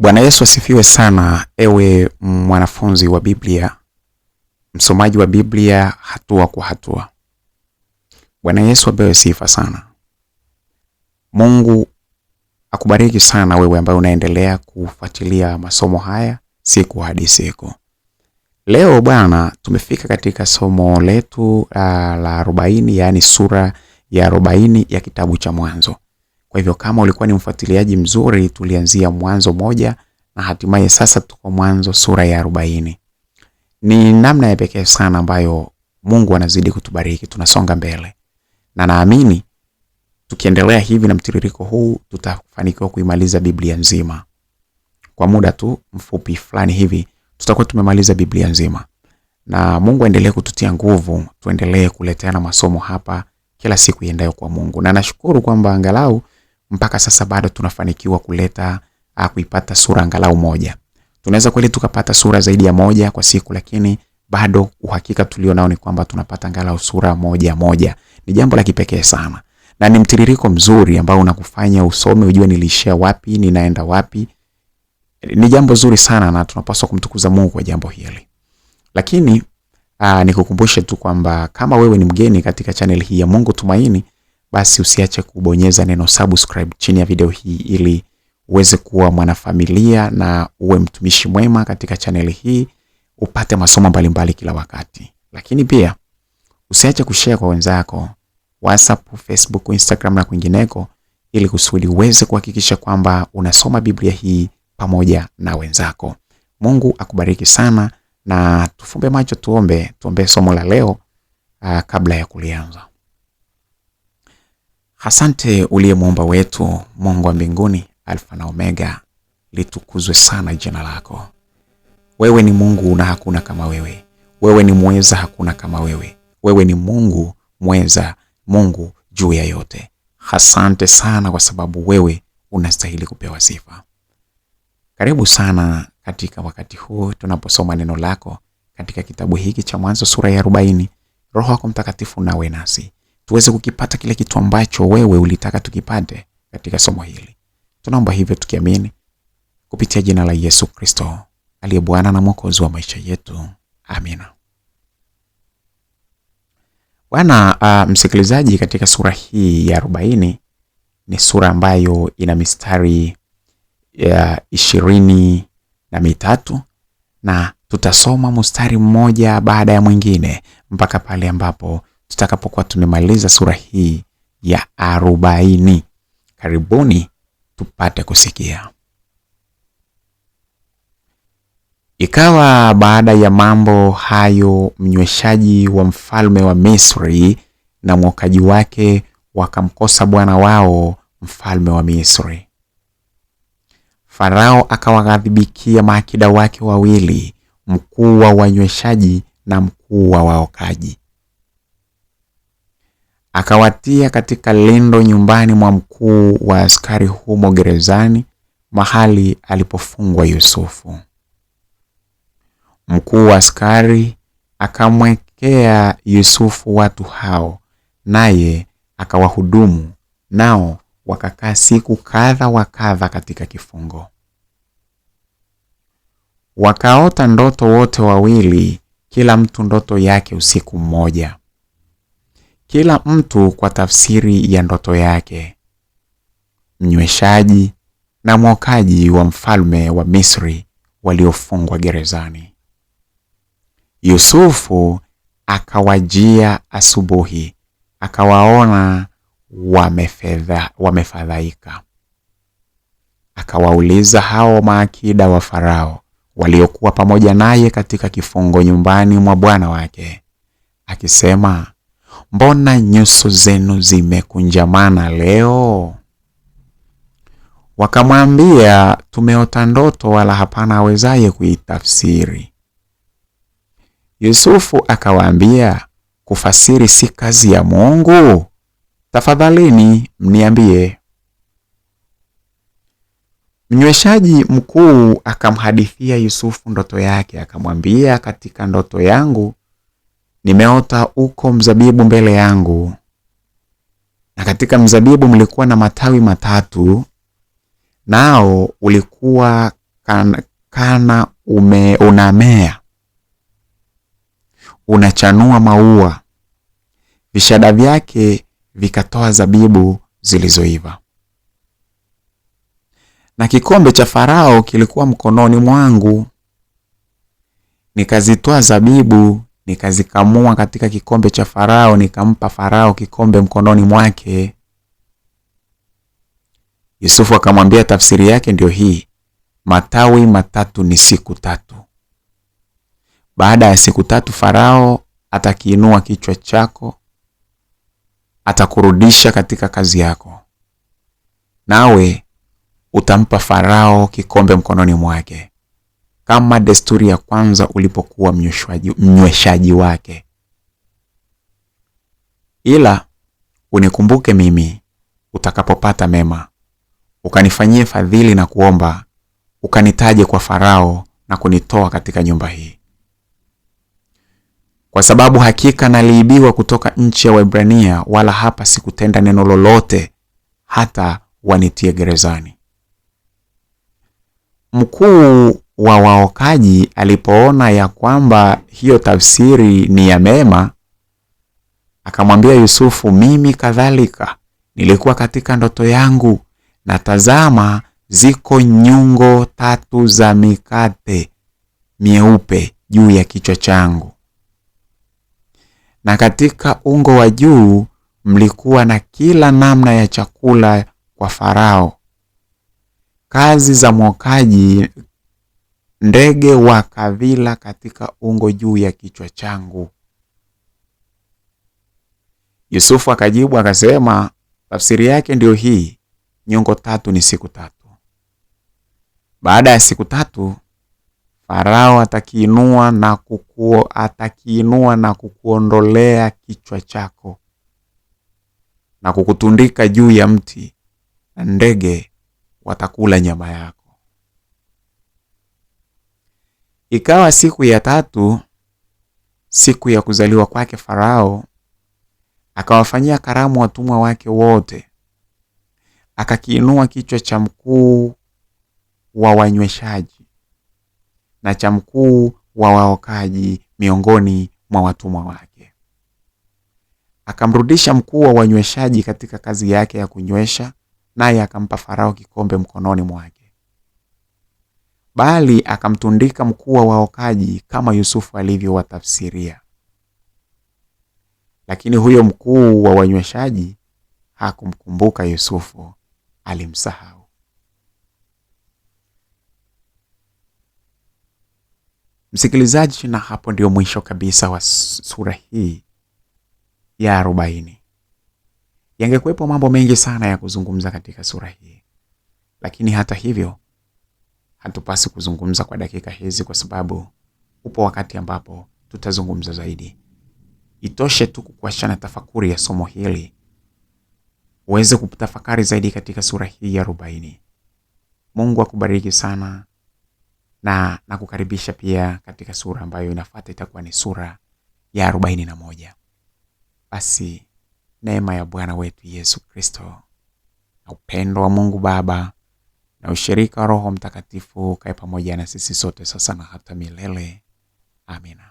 Bwana Yesu asifiwe sana, ewe mwanafunzi wa Biblia, msomaji wa Biblia hatua kwa hatua. Bwana Yesu apewe sifa sana. Mungu akubariki sana wewe ambaye unaendelea kufuatilia masomo haya siku hadi siku. Leo bwana, tumefika katika somo letu la 40, yaani sura ya 40 ya kitabu cha Mwanzo. Kwa hivyo kama ulikuwa ni mfuatiliaji mzuri, tulianzia Mwanzo 1 na hatimaye sasa tuko Mwanzo sura ya 40. Ni namna ya pekee sana ambayo Mungu anazidi kutubariki, tunasonga mbele. Na naamini tukiendelea hivi na mtiririko huu tutafanikiwa kuimaliza Biblia nzima. Kwa muda tu mfupi fulani hivi tutakuwa tumemaliza Biblia nzima. Na Mungu aendelee kututia nguvu, tuendelee kuleteana masomo hapa kila siku iendayo kwa Mungu. Na nashukuru kwamba angalau mpaka sasa bado tunafanikiwa kuleta kuipata sura angalau moja. Tunaweza kweli tukapata sura zaidi ya moja kwa siku, lakini bado uhakika tulio nao ni kwamba tunapata angalau sura moja moja. Ni jambo la kipekee sana. Na ni mtiririko mzuri ambao unakufanya usome ujue niliishia wapi, ninaenda wapi. Ni jambo zuri sana na tunapaswa kumtukuza Mungu kwa jambo hili. Lakini nikukumbushe tu kwamba kama wewe ni mgeni katika channel hii ya Mungu Tumaini, basi usiache kubonyeza neno subscribe chini ya video hii ili uweze kuwa mwanafamilia na uwe mtumishi mwema katika channel hii, upate masomo mbalimbali kila wakati. Lakini pia usiache kushare kwa wenzako WhatsApp, Facebook, Instagram na kwingineko, ili kusudi uweze kuhakikisha kwamba unasoma Biblia hii pamoja na wenzako. Mungu akubariki sana, na tufumbe macho tuombe, tuombe somo la leo kabla ya kulianza. Asante uliye muumba wetu, Mungu wa mbinguni, Alfa na Omega, litukuzwe sana jina lako. Wewe ni Mungu na hakuna kama wewe. Wewe ni mweza, hakuna kama wewe. Wewe ni Mungu mweza, Mungu juu ya yote. Asante sana kwa sababu wewe unastahili kupewa sifa. Karibu sana katika wakati huu tunaposoma neno lako katika kitabu hiki cha Mwanzo sura ya 40. Roho wako Mtakatifu nawe nasi tuweze kukipata kile kitu ambacho wewe ulitaka tukipate katika somo hili. Tunaomba hivyo tukiamini kupitia jina la Yesu Kristo aliye Bwana na Mwokozi wa maisha yetu. Amina. Bwana msikilizaji, katika sura hii ya 40 ni sura ambayo ina mistari ya 23 na tutasoma mstari mmoja baada ya mwingine mpaka pale ambapo tutakapokuwa tumemaliza sura hii ya 40. Karibuni tupate kusikia. Ikawa baada ya mambo hayo, mnyweshaji wa mfalme wa Misri na mwokaji wake wakamkosa bwana wao mfalme wa Misri. Farao akawaghadhibikia maakida wake wawili, mkuu wa wanyweshaji na mkuu wa waokaji. Akawatia katika lindo nyumbani mwa mkuu wa askari humo gerezani, mahali alipofungwa Yusufu. Mkuu wa askari akamwekea Yusufu watu hao, naye akawahudumu, nao wakakaa siku kadha wa kadha katika kifungo. Wakaota ndoto wote wawili, kila mtu ndoto yake usiku mmoja, kila mtu kwa tafsiri ya ndoto yake, mnyweshaji na mwokaji wa mfalme wa Misri waliofungwa gerezani. Yusufu akawajia asubuhi, akawaona wamefadhaika. Akawauliza hao maakida wa Farao waliokuwa pamoja naye katika kifungo nyumbani mwa bwana wake, akisema, mbona nyuso zenu zimekunjamana leo? Wakamwambia, tumeota ndoto, wala hapana awezaye kuitafsiri. Yusufu akawaambia, kufasiri si kazi ya Mungu? Tafadhalini mniambie. Mnyweshaji mkuu akamhadithia Yusufu ndoto yake, akamwambia, katika ndoto yangu nimeota uko mzabibu mbele yangu, na katika mzabibu mlikuwa na matawi matatu, nao ulikuwa kana unamea, unachanua maua, vishada vyake vikatoa zabibu zilizoiva. Na kikombe cha Farao kilikuwa mkononi mwangu, nikazitoa zabibu nikazikamua katika kikombe cha Farao, nikampa Farao kikombe mkononi mwake. Yusufu akamwambia, tafsiri yake ndiyo hii, matawi matatu ni siku tatu. Baada ya siku tatu Farao atakiinua kichwa chako, atakurudisha katika kazi yako, nawe utampa Farao kikombe mkononi mwake, kama desturi ya kwanza ulipokuwa mnyweshaji wake. Ila unikumbuke mimi utakapopata mema, ukanifanyie fadhili na kuomba, ukanitaje kwa Farao na kunitoa katika nyumba hii, kwa sababu hakika naliibiwa kutoka nchi ya Waebrania, wala hapa sikutenda neno lolote hata wanitie gerezani. Mkuu wa waokaji alipoona ya kwamba hiyo tafsiri ni ya mema, akamwambia Yusufu, mimi kadhalika nilikuwa katika ndoto yangu, na tazama, ziko nyungo tatu za mikate myeupe juu ya kichwa changu, na katika ungo wa juu mlikuwa na kila namna ya chakula kwa Farao, kazi za mwokaji, ndege wakavila katika ungo juu ya kichwa changu. Yusufu akajibu akasema, tafsiri yake ndiyo hii, nyungo tatu ni siku tatu. Baada ya siku tatu Farao atakiinua na kukuondolea kichwa chako na kukutundika juu ya mti, na ndege watakula nyama yako. Ikawa siku ya tatu, siku ya kuzaliwa kwake Farao, akawafanyia karamu watumwa wake wote. Akakiinua kichwa cha mkuu wa wanyweshaji na cha mkuu wa waokaji miongoni mwa watumwa wake. Akamrudisha mkuu wa wanyweshaji katika kazi yake ya kunywesha, naye akampa Farao kikombe mkononi mwake. Bali akamtundika mkuu wa waokaji kama Yusufu alivyowatafsiria. Lakini huyo mkuu wa wanyweshaji hakumkumbuka Yusufu, alimsahau. Msikilizaji, na hapo ndio mwisho kabisa wa sura hii ya 40. Yangekuwepo mambo mengi sana ya kuzungumza katika sura hii, lakini hata hivyo hatupasi kuzungumza kwa dakika hizi, kwa sababu upo wakati ambapo tutazungumza zaidi. Itoshe tu kukuacha na tafakuri ya somo hili uweze kutafakari zaidi katika sura hii ya 40. Mungu akubariki sana na nakukaribisha pia katika sura ambayo inafuata, itakuwa ni sura ya 41. Basi neema ya Bwana wetu Yesu Kristo na upendo wa Mungu Baba na ushirika wa Roho Mtakatifu kae pamoja na sisi sote sasa na hata milele. Amina.